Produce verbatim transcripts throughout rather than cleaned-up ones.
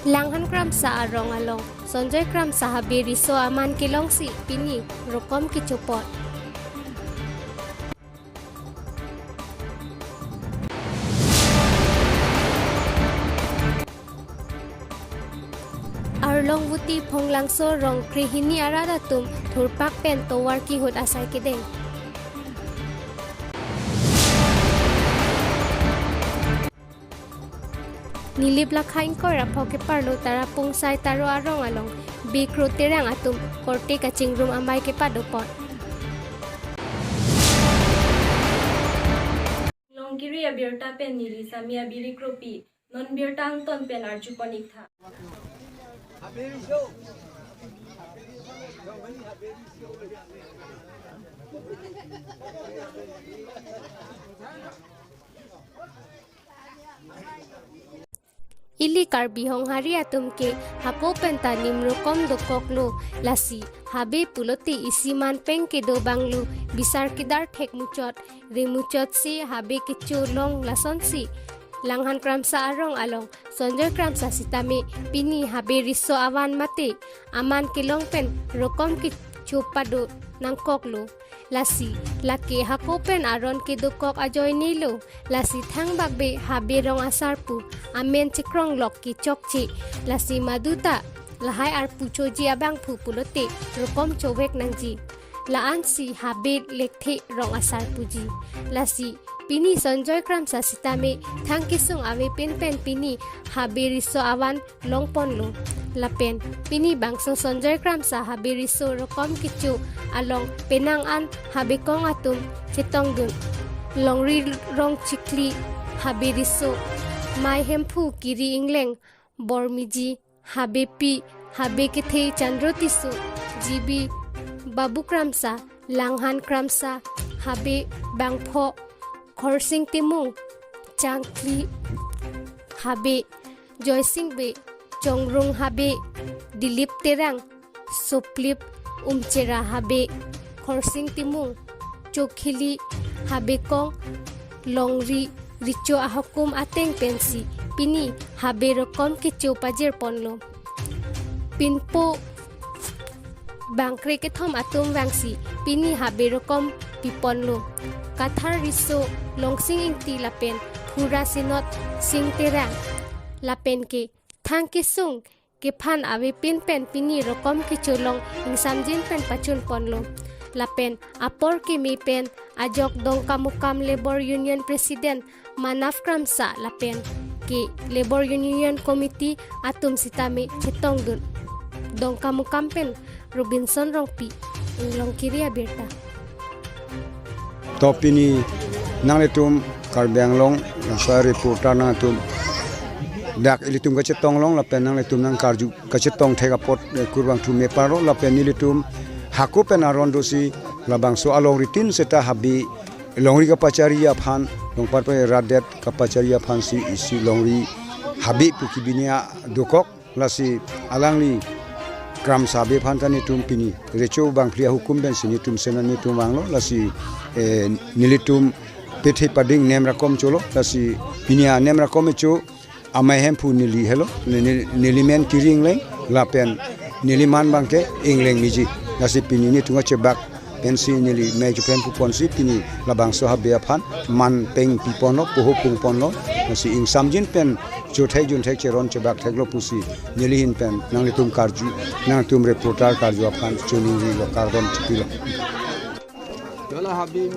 Langhan Kramsa arong along Sonjoy Kramsa habe riso aman kelongsi pini rokom kechopot. Arlong Vuti Phonglangso rong krehini arat atum thurpak pen tovar kihut asai kedeng. Nilip lakha ingkoi ra pho keparlo Tarapung Sai Taro arong along Bey Kro Terang atum korte kachingrum amei kepadopon. Longkiri abirta pen neli Sami Abiri Kropi, non birta angton pen arjupon ik tha. Ili Karbi Honghari atum ke hako pen ta nim rokom dokoklo, lasi habe pulote isi man peng kedo abang lo, bisar kedar thek muchot, re muchot si habe kecho long lasonsi. Langhan Kramsa arong along Sonjoy Kramsa sitame pini habe riso avan mate aman kelong pen rokom kecho pado nangkoklo. Lasi, lake hako pen aron kedokok ajoine lo. Lasi thangbak be habe rong asar pu amen chekronglok ke chokche. Lasi maduta lahai arpu choji abangphu pulote rokom chovek nangji. La-ansi habe lekthe rong asar puji. Lasi pini Sonjoy Kramsa sitame thang kesung avepin pen pini habe riso avan longponlo. Lapen pini bangso Sonjoy Kramsa habe riso rokom kecho along penang an habe kong atum chetongdun. Longri rong chikli habe riso, Mai Hemphu Kiri Ingleng Bormiji, Habepi, Habe Kethe Chandro Tisso, G B Babu Kramsa, Langhan Kramsa, Habe Bangpho, Khorsing Timung, Changkli Habe, Joysing Bey, Chongrung Habe, Dilip Terang, Soplip, Umchera Habe, Khorsing Timung, Chokhili Habe Kong, Longri Richo ahukum ateng pensi pini habe rokom kecho pajirponlo. Pinpo bangkre kethom atum vangsi pini habe rokom piponlo. Kathar riso Longsing Ingti lapen Phura Sinot Sing Terang lapen ke thang kesung kephan avepin pen pini rokom kecho along ingsamjin pen pachunponlo. Lapen apor keme pen ajok Dongkamukam Labour Union President Manav Kramsa lapen ke Labour Union Committee atum sitame chetongdun. Dongkamukam pen Robinson Rongpi, Longkiri abirta. To pini nanglitum Karbi Anglong, nangsa reporter nangtum dak ilitum kachetonglong lapen nanglitum nangkarju kachetong thek apot, eh, kurvangthu me paro lapen nelitum hako pen aron dosi labangso alongri tin seta habe longri kapachari aphan, longpar pe rat det kapachari aphansi isi longri habe pu kibini adokok. Lasi alangli Kramsa habe aphan ta netum pini recho bangphli ahukum pensi netum sena netum vanglo. Lasi, eh, nelitum pethe pading nem rakom cholo. Lasi pini anem rakom echo Amei Hemphu neli helo, ne-, ne-, neli men Kiri Ingleng lapen neli man abangke Ingleng Miji. Lasi pini netum kachebak pensi neli mei chephen puponsi pini labangso habe aphan man peng piponlo, poho pungponlo. Lasi ingsamjin pen chothek junthek cheron chebak theklo pusi neli ahin pen nanglitum karju, nangtum reporter karju aphan choningrilo, kardom chipilo.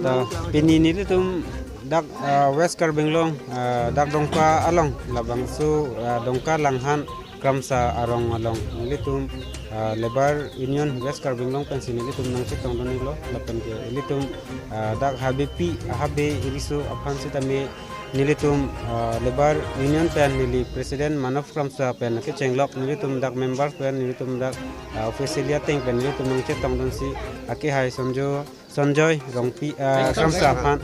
Ta pini nelitum dak, ah, West Karbi Anglong, ah, dak Dongka along labangso, ah, Dongka Langhan Kramsa arong along nelitum, ah, Labour Union West Karbi Anglong pensi nelitum nangchetongdun iklo lapen ke ilitum, ah, dak habepi habe riso aphan sitame nelitum, ah, Labour Union pen neli President Manav Kramsa pen kechenglok nelitum dak member pen nelitum dak, ah, officially ateng pen nelitum nangchetongdunsi akehai Sonjoy Sanjoy Rongpi, ah, Kramsa aphan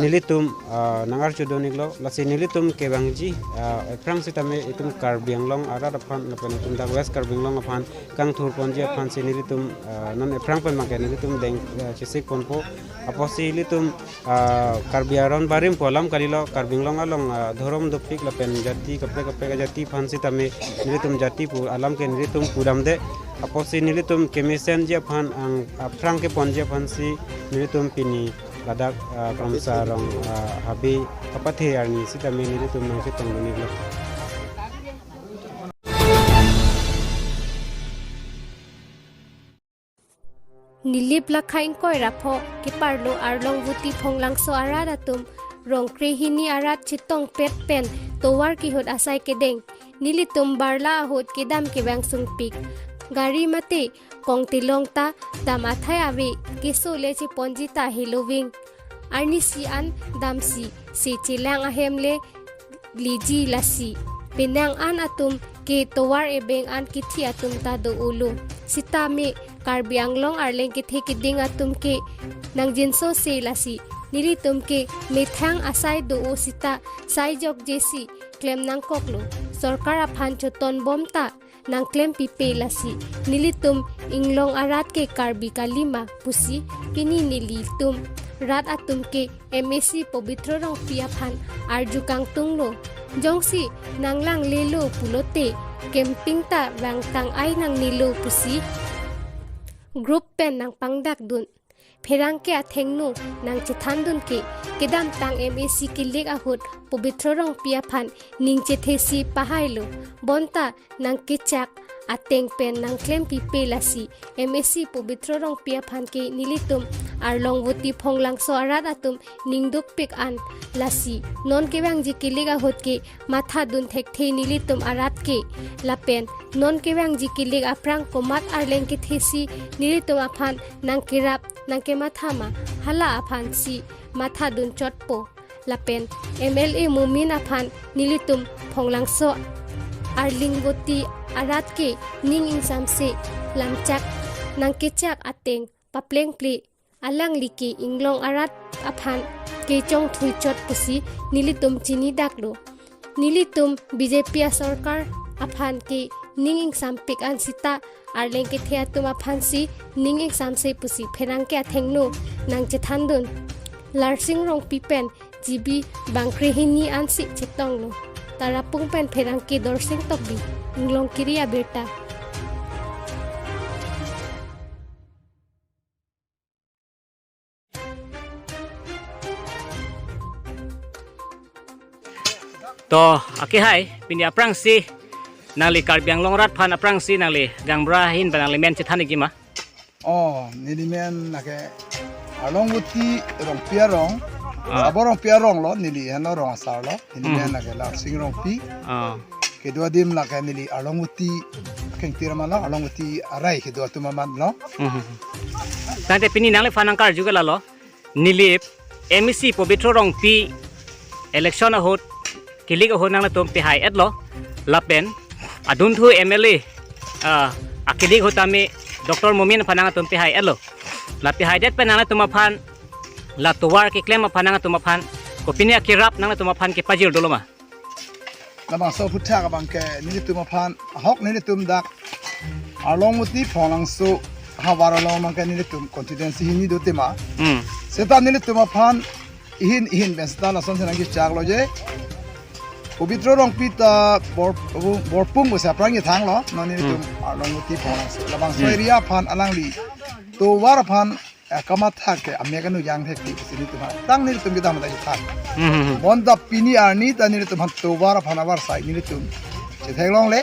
nelitum, ah, nang-arjudun iklo, lasi nelitum kevangji, ah, aphrang sitame itum Karbi Anglong arat aphan lapen itum dak West Karbi Anglong aphan kangthurponji aphansi nelitum, ah, non aphrang pen abangke nelitum deng, ah, chesik ponpo. Apotsi ilitum, ah, Karbi aron barim pu alam kalilo, Karbi Anglong along, ah, dhorom dopik lapen jati kaprek kaprek ajati aphan sitame nelitum jati pu alam ke nelitum pudamde. Apotsi nelitum kemesenji aphan, ang aphrang keponji aphansi nelitum pini ladak, ah, Kramsa arong, ah, habe kapathe arni sitame nelitum nangchetongdun iklo. Nilip lakha ingkoi ra pho keparlo Arlongvoti Phonglangso arat atum rong krehini arat chetongpet pen tovar kehut asai kedeng. Nelitum barla ahut kedam kevangsungpik. Gari mate kongtilong ta dam athai ave, keso le cheponji ta heloving. Arnisi an damsi se chelang ahem le liji lasi. Penang an atum ke tovar ebeng an kithi atum ta do-olo. Sitame Karbi Anglong arleng kethe keding atum ke nangjinsose lasi. Nelitum ke methang asai do-o sita sai jokjesi klem nangkoklo. Sorkar aphan chotonbom ta nangklempipe lasi. Nelitum inglong arat ke Karbi kalima pusi pini nelitum rat atum ke M A C Pobitro Rongpi aphan arju kangtunglo. Jongsi nanglanglelo pulote campaign ta vangtang ai nangnelo pusi group pen nangpangdakdun. Pherangke athengno nangchethandun ke kedamtang M A C kilik ahut Pobitro Rongpi aphan ning chethesi pahailo. Bonta nangkechak ateng pen nangklempipe lasi. M A C Pobitro Rongpi aphan ke nelitum Arlongvoti Phonglangso arat atum ningdukpik an lasi. Non kevangji kilik ahut ke mathadun thekthe nelitum arat ke. Lapen non kevangji kilik aphrang komat arleng kethesi nelitum aphan nangkerap nangkematha ma, hala aphansi mathadun chotpo. Lapen M L A Momin aphan nelitum Phonglangso Arlongvoti arat ke ning ingsamse lamchak nangkechak ateng paplengple. Alangli ke inglong arat aphan kechongthui chot pusi nelitum chinidaklo. Nelitum B J P asorkar aphan ke ning ingsampik an sita arleng kethe atum aphansi ning ingsamse pusi pherangke athengno nangchethandun. Larsing Rongpi pen G B bang krehini ansi chetonglo. Tarapung pen pherangke Dorsing Tokbi, Inglongkiri abirta. To, akehai, pini aphrangsi nangli Karbi Anglong arat aphan aphrangsi nangli gaonbura ahin pen nangli men chethan ikji ma? Oh, neli men lake Arlongvoti Rongpi arong. Ah. Abo Rongpi arong lo, neli heno rong asar lo. Neli Hmm. men lake Larsing Rongpi. Ah. Kedo adim lake neli Arlongvoti kengtir ma lo, Arlongvoti arai kedo atum amat lo. Hmm. Tangte pini nangliphan nangkarju ke lalo. Neli M A C Pobitro Rongpi election ahut kilik ahut nangtum pehai-etlo. Lapen adunthu M L A, ah, akilik ahut tame Doctor Momin aphan nangtum pehai-etlo. La pehaidet pen nangtum aphan, la tovar keklem aphan nangtum aphan kopine akerap nangtum aphan kepajir dolo ma? Labangso aphuthak abangke nelitum aphan, ahok nelitum dak Arlongvoti Phonglangso havar along abangke nelitum constituency hini do tema. Hmm. Seta nelitum aphan ihin ihin pen seta lasonsi nangkechaklo je. Pobitro Rongpi ta Bor-, Borpung pusi aphrang kethanglo, non nelitum Hmm. Arlongvoti Phonglangso. Labangso Hmm. area aphan alangli tovar aphan eh, kamatha ke amek anu jang thek ti pusi nelitum aphan tang nelitum kedam ta kethang. Hmm, hmm, hmm. Bonta pini arni ta nelitum aphan tovar aphan avarsai nelitum chetheklongle.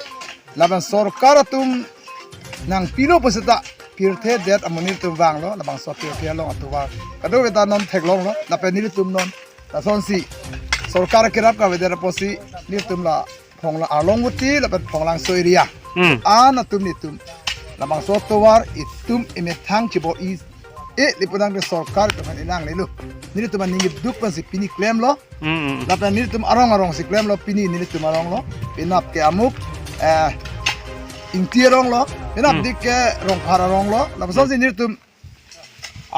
Lapen sorkar atum nangpilo pu seta pirthe det amonit atum vanglo, labangso pirthe along atovar kadokave ta non theklonglo, lapen nelitum non lasonsi sorkar kerap kavedet apotsi nelitum la Phongla-, Arlongvoti lapen Phonglangso area. Hmm. An atum nelitum labangso tovar itum emethang chibor-i, e, lipunang ke sorkar atum aphan inanglelo. Nelitum aning duk pensi pini klemlo. Hmm, hmm. Lapen nelitum arong arongsi klemlo, pini nelitum arong lo. Penap ke amuk, eh, Ingti arong lo. Penap Hmm. dik ke Rongphar arong lo. Lapen Hmm. sonsi nelitum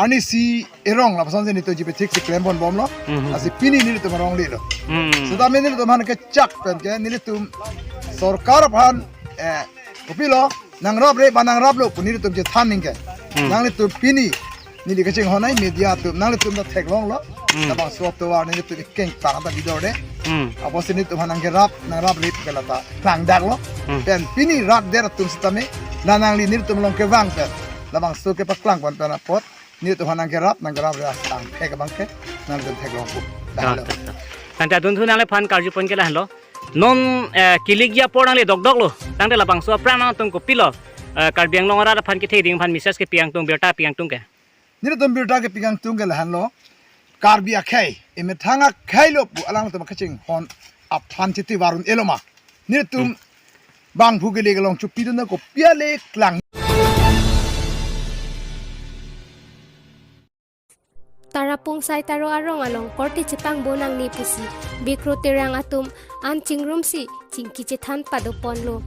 arnisi erong lapuson si nelitum G P thik si klem pon bomlo. Mhm. Lasi pini nelitum arong lilo. Hmm. Setame nelitum aphan kechak pen ke nelitum sorkar aphan, eh, kopilo, nangrap re ba nangraplo pu nelitum chethan ningke. Hmm. Nanglitum pini neli kachinghon ai media atum, nanglitum ta theklonglo. Hmm. Labangso atovar nelitum ikeng tang ta bidor de. Hmm. Apotsi nelitum aphan nangkerap, nangrap re pu ke lata klangdaklo. Hmm. Pen pini rat der atum setame, na nangli nelitum along kevang pen labangso kepaklang pon pen apot nelitum aphan nangkerap, nangkerap re tangthek abang ke nangtum theklong pu. Ah, dahlo. Ta, ta. Tangte adunthu nangliphan karju pon ke lahenlo. Non, eh, kilikji apor nangli dokdoklo. Tangte labangso aphrang nangtum kopilo, eh, Karbi Anglong arat aphan kethe ding aphan message kepi-ingtung, birta pi-ingtung ke? Nelitum birta kepi-ingtung ke lahenlo. Karbi akhei, emethang akhei lo pu alangtum kachinghon aphan chiti varun eloma. Nelitum Hmm. bangphu kele kelong chupidun na kopi ale klang. Tarapung Saitaro arong along korte chepangbo nangne pusi Bikru Terang atum an chingrumsi chingki chethan pado ponlo.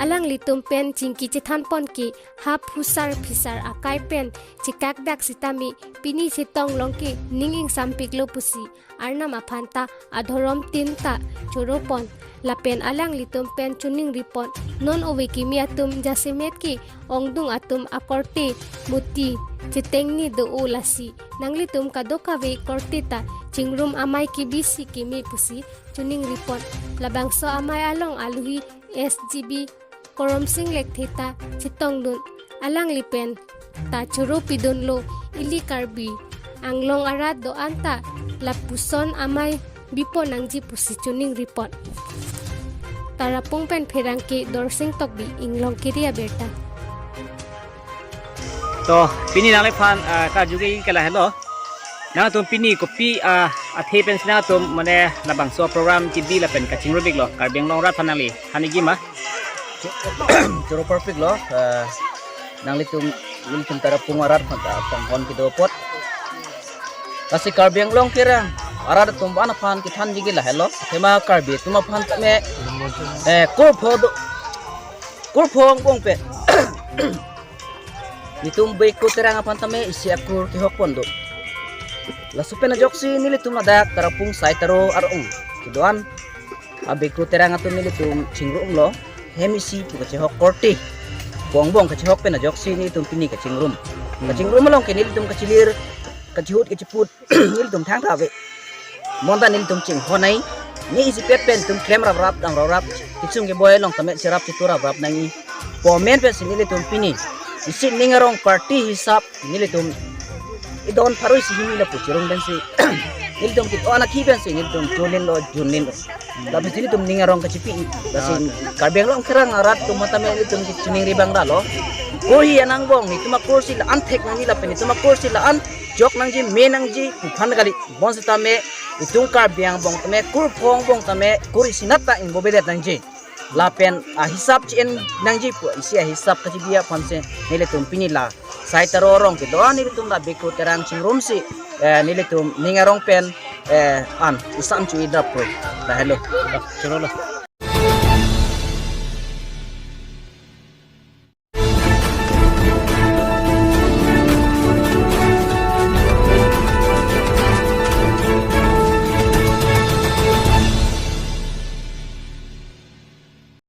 Alanglitum pen chingki chethan pon ke ha phusar phisar akai pen chekakdak setame pini chetong long ke ning ingsampiklo pusi Arnam aphan ta adhorom tin ta choro pon. Lapen alanglitum pen choningri pon, non ove kimi atum jasemet ke ongdung atum akorte muti chetengni do-o lasi nanglitum kadokave korte ta chingrum amei kebisi keme pusi choningri pon. Labangso amei along aluhi S G B Koromsing Lekthe ta chetongdun, alangli pen ta choro pidunlo, ili Karbi Anglong arat do-an ta lapuson amei bipon nangji pusi choningri pon. Tarapung pen pherangke Dorsing Tokbi, Inglong Kiri abirta. To, pini nangliphan, ah, karju ke ke lahenlo. Nangtum pini kopi, ah, athe pensi nangtum mane labangso program kebi lapen kachingrum-iklo Karbi Anglong arat aphan nangli hani gima. Choro parpiklo, ah, nanglitum, nelitum Tarapung arat aphan ta kanghon kedo apot. Lasi Karbi Anglong kerang arat atum aphan kethanji ke lahenlo. Athema Karbi atum aphan tame, eh, kurpho do, kurpho angbong pen nelitum Bikru Terang aphan tame isi akur kehok pon do. Laso pen ajoksi nelitum ladak Tarapung Saitaro arong kedo-an a Bikru Terang atum nelitum chingrumlo. Hem isi pu kachehok korte pu angbong kachehok pen ajoksi nelitum pini kachingrum. Hmm. Kachingrum along ke nelitum kachilir, kachihut kachiput nelitum thangta ave. Bonta nelitum chinghon ai, ne isipet pen itum klem raprap dam raprap, kechung keboi along tame cherap chetu raprap nangji pu amen pensi nelitum pini isi ning arong party hisap nelitum idon pharo isi hini lapu chirung pensi nelitum kit-o anakhi pensi nelitum chulin lo junlin lo. Lapensi nelitum ning arong kachipi. Lasi Karbi Anglong kerang arat atum tame nelitum kachiningri abang dalo. Kurhi angbong, itum akur si la-an thek nangji lapen itum akur si la-an jok nangji, me nangji pu aphan kali. Bon setame itum Karbi angbong tame kurpho angbong tame kur isinat ta ingbobedet nangji. Lapen ahisap chi-en nangji pu isi ahisap kachibi aphansi nelitum pini la Saitaro arong kedo-an nelitum la Bikru Terang chingrumsi, eh, nelitum ning arong pen, eh, an isan chu idrap ko. Lahelo. Choro lo.